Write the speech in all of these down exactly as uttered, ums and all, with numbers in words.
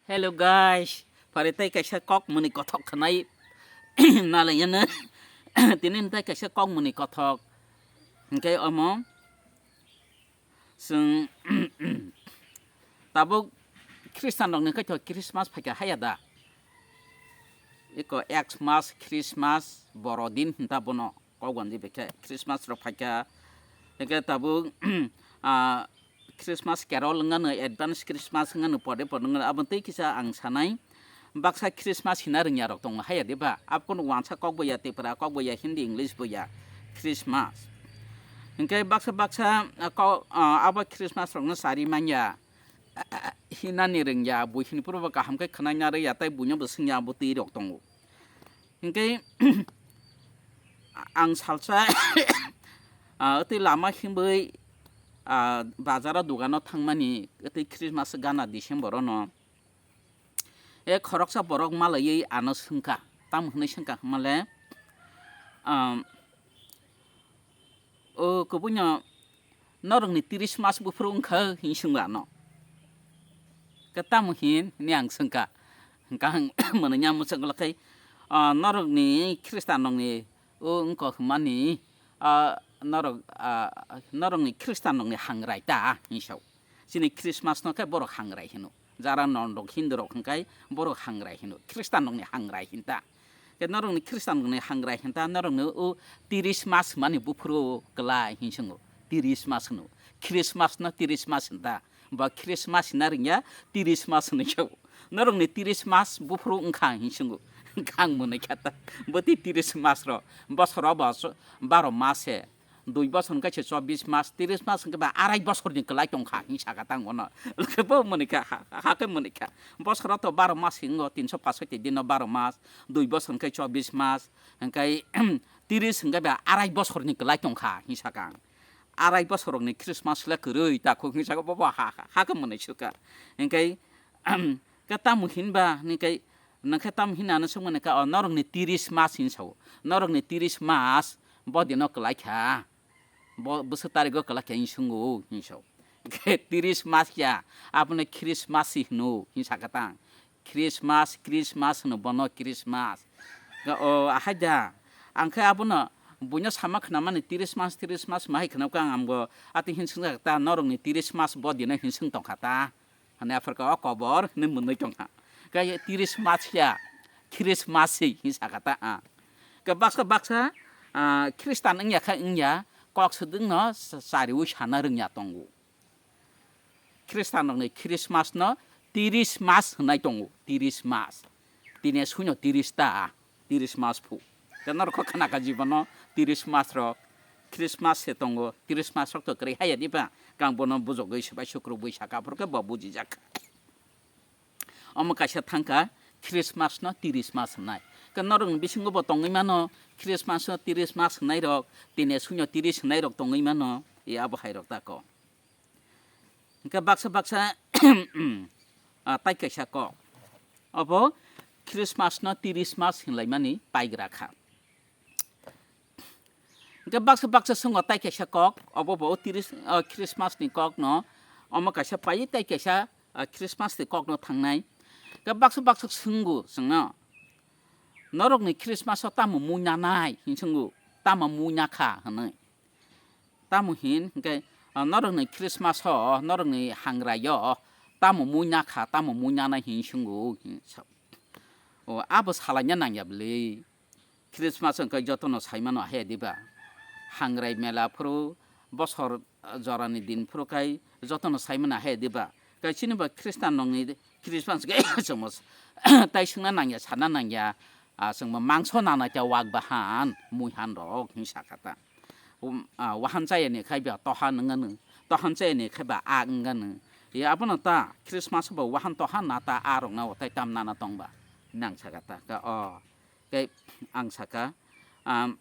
Hello guys, pare tai kaisa kok muni kothok khanai nalaiyano. Tini tai kaisa kok muni kothok. Hingke omo chwng tabuk Christian rokni khe to Christmas phaikha haya da. Eko Xmas, Christmas, Borodin hinta bono. Kok gonji bekhe Christmas rok phaikha. Hingke tabuk, ah, Christmas carol wngmano, advance Christmas wngmano, pore pore wngmano, abo tei kisa ang sanai. Baksa Christmas hina rwngya rok tongo haya de ba? Abo kono wansa kok bo ya, Tipra kok bo ya, Hindi, English bo ya, Christmas. Hingke baksa baksa, ah, kok, ah, abo Christmas rokno sari manya. Hinani rwngya, bo hini puro bo kaham khe khwnai narwkya, tei buino bo swngya, abo twi rok tongo. Hingke ang salsa, ah, twi lama himwi, ah, bazaro dogano thangmani, twi Christmas gana December ono. E khoroksa borok malaiwi ano swngkha, tamo hwnwi swngkha hwnmale, um, o kubuino norokni tiris mas buphuru wngkha hin swngla ano. Khe tamo hin hwnwi ang swngkha. Hwnkha ang mwnwi nya mwchang lakhai, ah, norokni Khristan rokni o wngkha hwnmani, ah, norok, ah, norokni Khristan rokni hangrai ta hin sao. Chini Christmas no khe borok hangrai hino. Jara non rok Hindu rok hwnkhe borok hangrai hino. Christian rokni hangrai hinta. Khe norokni Christian rokni hangrai hinta norokni o tiris mas hwnmani buphuru kwlai hin swngo. Tiris mas hwno. Christmas no tiris mas hinta. Ba Christmas hina rwngya tiris mas hwnwi khe. Norokni tiris mas buphuru wngkha hin swngo. Ang mwnwi kha ta. Bwtwi tiris mas rok. Bosoro bo baro mas se. Dui bosor hwnkhe se chobbish mas, tiris mas hwnkhe ba arai bosorni kwlai tongkha hin saka tang bono. Bo mwnwi kha, ha, ha khe mwnwi kha. Bosoro to baro mas hingo, tinso pasoti dino baro mas, dui bosor hwnkhe chobbish mas, hwnkhe tiris hwnkhe ba arai bosorni kwlai tongkha hin saka ang. Arai bosorokni Christmas le kwrwi takhuk hin saka bo, bo ha, ha, ha khe mwnwi suka. Hwnkhe Khe tamo hinba hwnwi khe, nang khe tamo hinna ano swngmani khe, o norokni tiris mas hin sao. Norokni tiris mas bo dino kwlai kha. Bo bwswk tarigo kwlai kha hin swngo hin sao. Khe tiris mas ya, abono Christmas si hwno hin saka tang. Christmas, Christmas hwno bono Christmas. Khe o ahai da. Ang khe abono buino sama khnamani tiris mas, tiris mas ma hai khnakha ang, ang bo ati hin swngjak ta, norokni tiris mas bo dino hin swng tongkha ta. Hwnwi aphar khe o kobor hwnwi mwnwi tongkha. Khe tiris mas ya, Christmas si hin saka ta, ah. Khe baksa baksa, ah, Christian wngya khe wngya, kok swdwkno sa-, chariui sana rwngya tongo. Christian rokni Christmas no tiris mas hwnwi tongo, tiris mas. Tini suino tiris ta, ah. Tiris mas phu. Khe norok kho khana kha jibono tiris mas rok, Christmas se tongo, tiris mas rok to kwrwi haya diba? Kang bono bujogwi swbai sukrubwi saka phuru khe bo bujijak. Omo kaisa thangkha Christmas no tiris mas hwnai. Khe norokni bisingo bo tongwi mano Christmas no tiris mas hwnai rok, tini suino tiris hwnai rok tongwi mano, e abo hai rok tako. Hingke baksa baksa, ah, tai kaisa kok. Obo Christmas no tiris mas hinlaimani paigra kha. Hingke baksa baksa swngo tai kaisa kok, obo bo tiris, ah, Christmas ni kok no, omo kaisa pai tai kaisa, ah, Christmas ni kok no thangnai. Hingke baksa baksa swngo chwngno, norokni Christmas o tamo mui nanai hin swngo, tamo mui nakha hinwi. Tamo hin hingke, ah, norokni Christmas o, norokni hangrai o, tamo mui nakha, tamo mui nanai hin swngo, hin sa-, o, abo salaina nangya bwlwi. Christmas hingke jotono saimano he diba? Hangrai mela phuru bosor, ah, jorani din phuru kai jotono saimano he diba? Kai chini ba Christian nokni Christmas khe chwngmo tai swngna nangya, sana nangya, ah, chwngmo mangso nanai ta wak bahan, mui han rok hin sakha ta. Um, ah, wahan chaya ni khai ba toha nang ano, tohan chaya ni khai ba a wng ano. Ye abono ta Christmas bo wahan toha na ta a rok na o tai tam nana tong ba nang sakha ta. Ka o, kai ang sakha, um,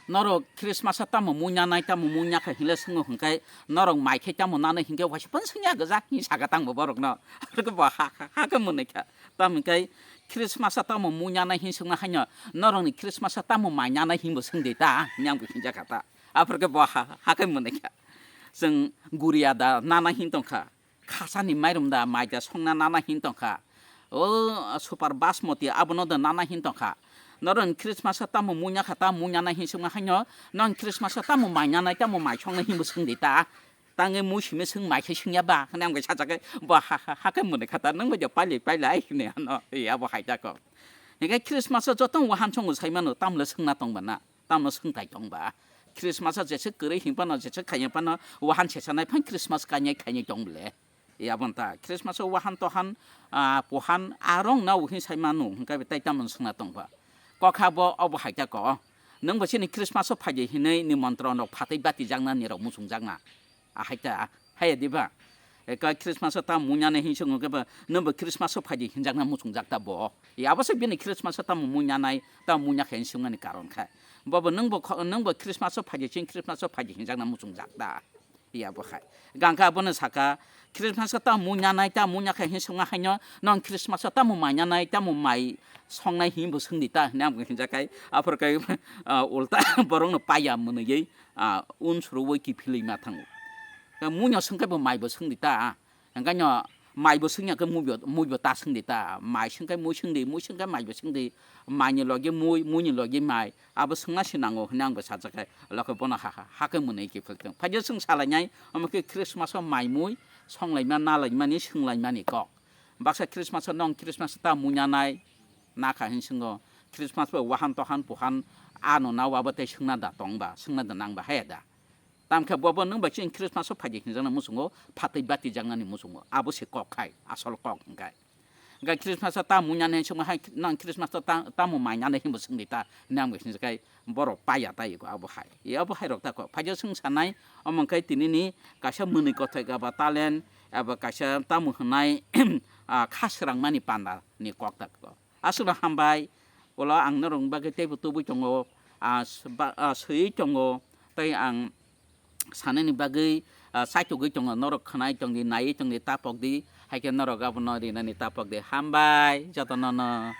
norok Christmas o tamo mui nanai, tamo mui nakha hinle swngo hingkai norok mai khai tamo nanai hingke waisa phan swngya gajak hin sakha tang bo borok no. Arokhe bo ha, ha, ha khe mwnwi kha. Tamo hingkai Christmas o tamo mui nanai hin swngma haino norokni Christmas o tamo mai nanai hin bo swngdi ta, hinwi ang bo hinjakha ta. Aphuru khe bo ha, ha khe mwnwi kha. Chwng guriya da nanai hin tongkha. khasani mairum da, mai da songna nana hin tongkha. O super basmati abono da nana hin tongkha. Norok Christmas o tamo muinya kha, tamo muinya nai hin songma haino, nong Christmas o tamo mai nana, tamo mai songna hinbo songdi ta. Tangwi mui simi song mai khe songya ba, hwnwi ang bai sajagwi, bo ha, ha, ha khe mwnwi kha ta, nang bai pailai, pailai, hwnwi ano, ya bo hai ta kok. Hinkhe Christmas o joto wahan songo sai mano, tamle songna tong ba na, tamle songthai tong ba. Christmas o jesa kwrwi hin phano, jesa khaina phano, wahan sesanai phan Christmas kainai khainai tong bole. Ya bo ta, Christmas o wahan tohan, ah, pohan, arong na uhin sai mano, hinkhe tai tamle songna tong ba. Kok ha bo, obo hai ta ko. Nang bo chini Christmas o phaidi hinwi nimontron rok phatwi bati jakna ni rok muchung jakna. Ahai ta, haya diba? Eka Christmas o ta muinya nai hin swngo khe ba, nwng bo Christmas o phaidi hinjakna muchungjak ta bo. Ya abo se bini Christmas o tamo muinya nai, tamo muinya khe hin swngmani karon kha. Bobo nwng bo kho-, nwng bo Christmas o phaidi ching Christmas o phaidi hinjakna muchungjak ta. Ya bo hai. Gangkha abono saka, Christmas o tamo muinya nai, tamo muinya khe hin swngma haino, nong Christmas o tamo mainya nai, tamo mai songnai hin bo swngdi ta, hinwi ang bo hinjakai. Aphor kai, ah, ulta borok no paiya mwnwi. Ah, unsuru bai kiphilwi ma thango. Khe muino swngkhe bo mai bo swngdi ta, ah. Hwnkhe no mai bo swngya khe mui bo, mui bo ta swngdi ta, mai swngkhe mui swngdi, mui swngkhe mai bo swngdi, mai ni logi mui, mui ni logi mai, abo swngna se nango hwnwi ang bo sajak khe, lokhe bono ha, ha, ha khe mwnwi kiphil thung. Phaidi swng salainai, omo khe Christmas o mai mui songlaima, nalaimani, swnglaimani kok. Baksa Christmas o nong Christmas ta muinanai, nakha hin swngo, Christmas bo wahan tohan puhan ano na wabo tei swngna da tong ba, swngna da nang ba haya da. Tamkhe bobo nwng bai chini Christmas o phaidi hinjakna muchungo, phatwi bati jaknani muchungo. Abo se kok khai, asol kok hwnkhe. Hwnkhe Christmas o ta muinani swngma hai, nang Christmas o ta, tamo mainani hinbo swngdi ta, hinwi ang bo hinjakhai borok paiya tai abo hai. E abo hai rok ta kok. Phaidi swng sanai, omo hwnkhe tinini kaisa mwnwi kothok eba talent, eba kaisa tamo hwnai, ah, kha swrangmani panda ni kok ta kok. Aswkno hambai, ulo ang norokni bagwi teibo tubui tongo, ah, s-, ba-, ah, swiwi tongo, tei ang sanani bagwi, ah, chaitugwi tongo, norok khwnai tongdi, naiwi tongdi, tapokdi, hai khe norok abono rinani tapokdi. Hambai jotono no.